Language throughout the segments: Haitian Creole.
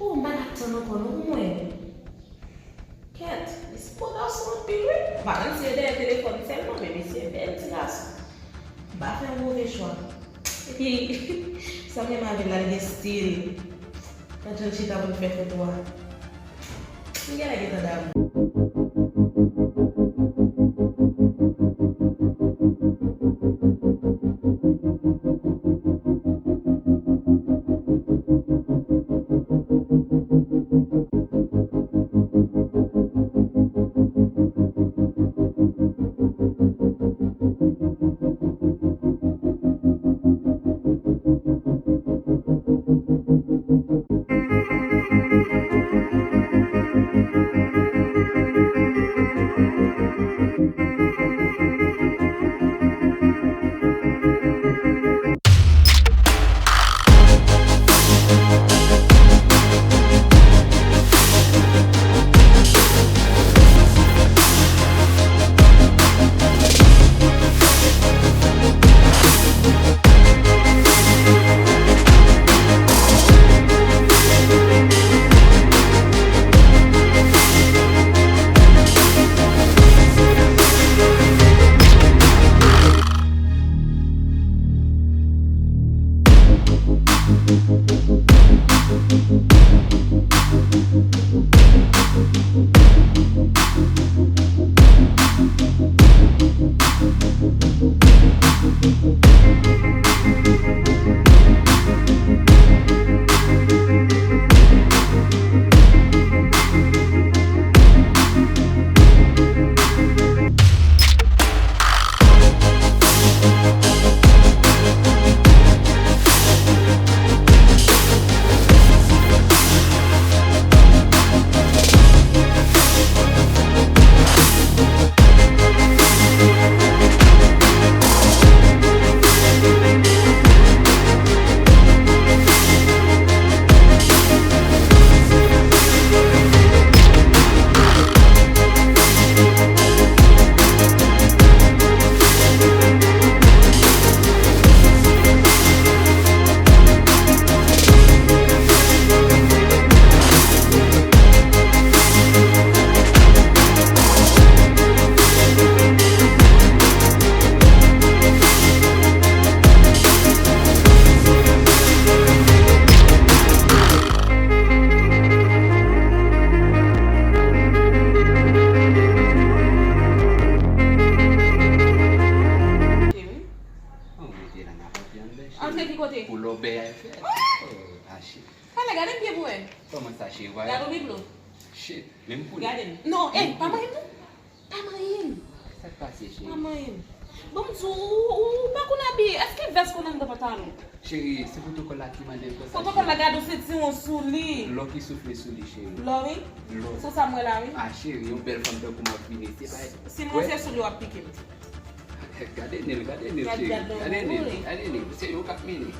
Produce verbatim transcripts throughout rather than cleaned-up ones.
Oh, m pa t ap tann ankò non pou mwen. Kèt, misye gwo gason anpil wi. M pa konn si se dèyè telefòn sèlman, men misye bèl ti gason. M pa fè yon move chwa. Epi, sa m renmen avè l la, li gen stil. Gad jan l chita pou l fè foto a. M genlè gentan damou. Antre ki kote? Pou lòbèy a fèt. Oh, achi. Pale, gade m byen pou wè. Kòman sa, cheri? Gade w biblo. Shit, men m konnen. Gade m. Non, ey, pa manyen m non. Pa manyen m. Sa k pase, cheri? Pa manyen m. Bon, m di w, ou, ou, ou pa konn abiye. Èske vès konn anndan pantalon? Cheri, se pwotokòl la ki mande m fè sa, cheri. Pwotokòl la, gade w sentiwon sou li. Lò ki soufle sou li, cheri. Lò, wi. Lò. Se sa m wè la, wi. Ah, cheri, yon bèl fanm tankou m ap vini. Se pa... Si m ranse sou li, w ap pike m. Gade nez l, gade nez l, cheri. Gade nez l, gade nez l. Se yo k ap mennen.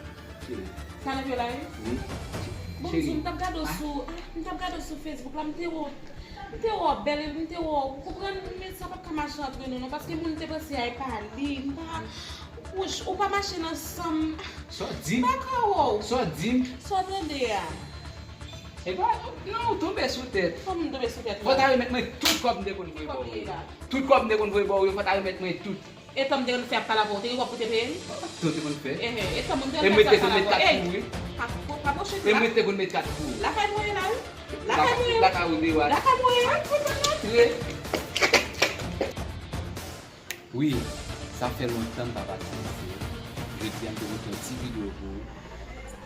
Cheri. Sa nan pye w la, wi? Wi. Bon, m di w, m t ap gade w sou, ah, m t ap gade w sou Facebook la, m te wè w, m te wè w bèl, m te wè w, ou konprann, men sa p ap ka mache antre nou non, paske moun te panse a e pa li, m pa, wouch, ou pa mache nan san m. Sa w di m? M pa ka wè w. Sa w di m? Sa w tande a? E pa, non, ou tonbe sou tèt. Kòman m tonbe sou tèt ou? Fò w ta remèt mwen tout kòb m te konn voye ba w yo. Tout kòb m te konn voye ba w yo, fò w ta remèt mwen tout. E tan m te konn fè ap pale avè w, te gen kòb pou te peye m? Tan w te konn fè? Ehe, e tan m te konn fè ap pale avè w. E mwen te konn met kat pou ou, wi. Pa, pa, pa pwoche m. E mwen te konn met kat pou ou. Lakay mwen ye la, wi. Lakay mwen ye. Lakay ou deyò a. Lakay mwen ye, wi. Antre. Wi, sa fè lontan m pa patisipe. Jodi a m te pote yon ti videyo pou ou.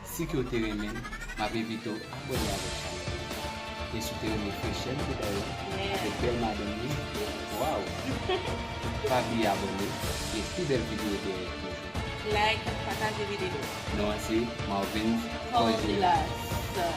Si ke w te renmen l, m ap envite w abòne avèk chanèl la. E si w te renmen frechè m te bay ou avèk bèl madanm li, waw! Pa bliye abòne e pi bèl videyo dèyè toujou. Like, pataje videyo. Non an se Marvens Forgelas.